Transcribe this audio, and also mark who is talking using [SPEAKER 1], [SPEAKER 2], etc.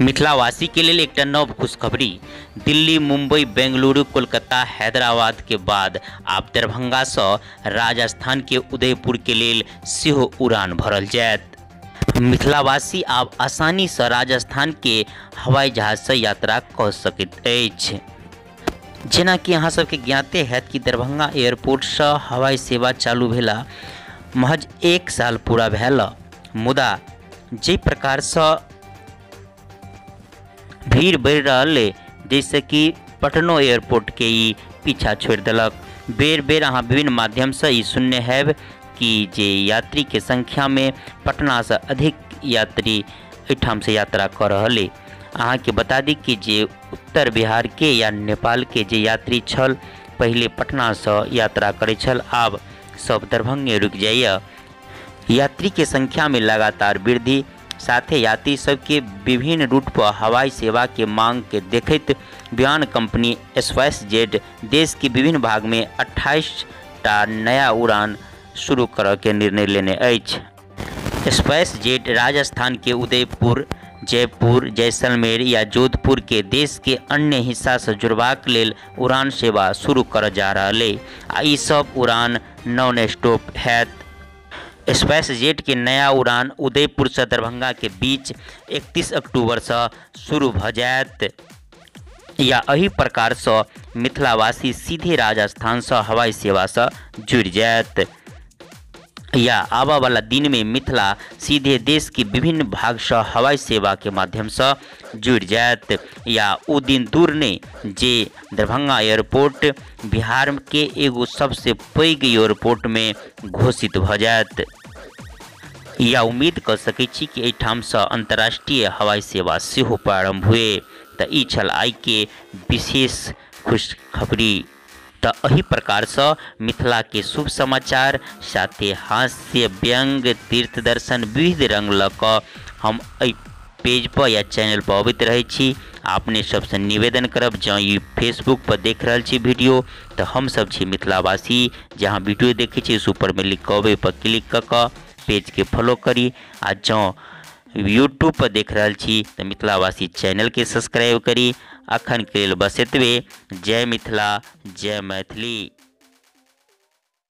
[SPEAKER 1] मिथिलावासी के लेल एकटा नव खुशखबरी। दिल्ली, मुंबई, बेंगलुरु, कोलकाता, हैदराबाद के बाद आब दरभंगा सँ राजस्थान के उदयपुर के लेल सेहो उड़ान भरल जायत। मिथिलावासी आब आसानी सँ राजस्थान के हवाई जहाज सँ यात्रा कऽ सकैत अछि। जेनाकि अहाँ सबके ज्ञाते हैत कि दरभंगा एयरपोर्ट सँ हवाई सेवा चालू भेला महज 1 साल पूरा भेल, मुदा जाहि प्रकार सँ भीड़ बढ़ि रहल अइ जाहिसँ कि पटनो एयरपोर्ट के ई पीछा छोड़ि देलक। बेर बेर अहाँ विभिन्न माध्यमसँ ई सुनने हैब कि जे यात्रीके संख्यामे पटनासँ अधिक यात्री एहिठामसँ यात्रा कऽ रहल अइ। अहाँके बता दी कि जे उत्तर बिहारके या नेपालके जे यात्री छल पहिले पटनासँ यात्रा करै छल, आब सब दरभंगे रुकि जाइए। यात्रीके संख्यामे लगातार वृद्धि साथे यात्री सबके विभिन्न रूट पर हवाई सेवा के मांग के देखैत विमान कंपनी स्पाइस जेट देश के विभिन्न भाग में 28 टा नया उड़ान शुरू करऽ के निर्णय लेने अछि। स्पाइस जेट राजस्थान के उदयपुर, जयपुर, जैसलमेर या जोधपुर के देश के अन्य हिस्सा से जुड़बाक लेल उड़ान सेवा शुरू करऽ जा रहल अइ आ ई सब उड़ान नॉन स्टॉप हैत। स्पाइस जेट के नया उड़ान उदयपुर से दरभंगा के बीच 31 अक्टूबर से शुरू भ जायत। या एहि प्रकार से मिथिलावासी सीधे राजस्थान से हवाई सेवा से जुड़ि जायत। या आबऽ वाला दिन में मिथिला सीधे देश के विभिन्न भाग से हवाई सेवा के माध्यम से जुड़ि जायत। या ओ दिन दूर नहीं जे दरभंगा एयरपोर्ट बिहार के एगो सबसे पैघ एयरपोर्ट में घोषित भ जायत। या उम्मीद कऽ सकै छी कि एहिठामसँ अंतर्राष्ट्रीय हवाई सेवा सेहो प्रारंभ हुए। तऽ ई छल आइ के विशेष खुशखबरी। तऽ एहि प्रकारसँ मिथिलाके शुभ समाचार साथे हास्य व्यंग्य तीर्थ दर्शन विविध रंग लऽ कऽ हम एहि पेज पर या चैनल पर अबैत रहै छी। अपने सबसँ निवेदन करब, जँ ई फेसबुक पर देख रहल छी वीडियो तऽ हमसब छी मिथिलावासी, जहाँ वीडियो देखै छी ऊपरमे लिख कऽ अबै पर क्लिक कऽ कऽ पेजके फॉलो करी आ जँ यूट्यूब पर देख रहल छी तऽ मिथिलावासी चैनलके सब्सक्राइब करी। अखन के लेल बस एतबे। जय मिथिला, जय मैथिली।